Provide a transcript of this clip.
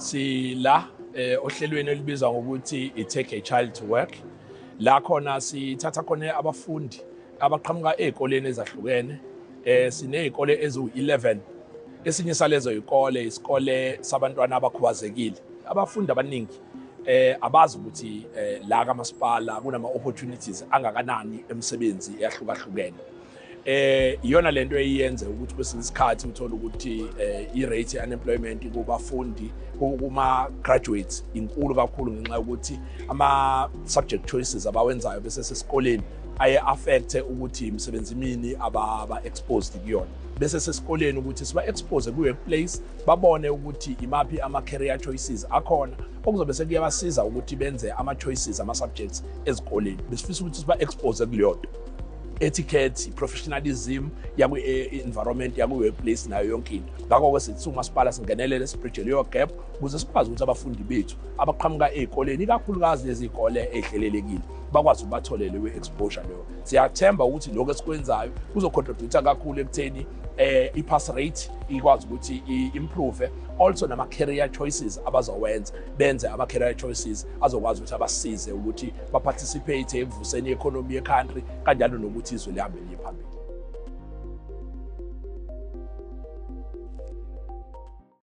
Sila ohlelweni olubizwa ngokuthi i-Take a Child to Work, la khona sithatha khona abafundi abaqhamuka ey'koleni ezahlukene. Siney'kole eziwu-11. Esinye salezo y'kole isikole sabantwana abakhubazekile. Abafundi abaningi abazi ukuthi la kamasipala kunama opportunities angakanani emisebenzi eyahlukahlukene. Iyona lento eyenze ukuthi kwesinye isikhathi uthola ukuthi i-rate ye-unemployment kubafundi, kuma graduates, inkulu kakhulu ngenxa yokuthi ama subject choices abawenzayo bese sesikoleni aye affect ukuthi imisebenzi mini aba exposed kuyona bese sesikoleni, ukuthi siba expose ku workplace, babone ukuthi imaphi ama career choices akhona, okuzobe sekuyabasiza ukuthi benze ama choices ama subjects ezikoleni. Besifisa ukuthi siba expose kuleyo nto, etiquette, professionalism yakwi-environment yakwi-workplace nayo yonke into. Ngakho-ke sithi umasipala singenelele, sibridge leyo gap ukuze sikwazi ukuthi abafundi bethu abaqhamuka ey'koleni, ikakhulukazi lezi y'kole ey'hlelelekile, bakwazi ukuthi bathole leyo exposure leyo. Siyathemba ukuthi lokhu esikwenzayo kuzocontribute kakhulu ekutheni i-pass rate ikwazi ukuthi i-improve, also nama-career choices abazowenza, benze ama-career choices azokwazi ukuthi abasize ukuthi baparticipate ekuvuseni i-economy ye-country, kanjalo nokuthi izwe lihambe liye phambili.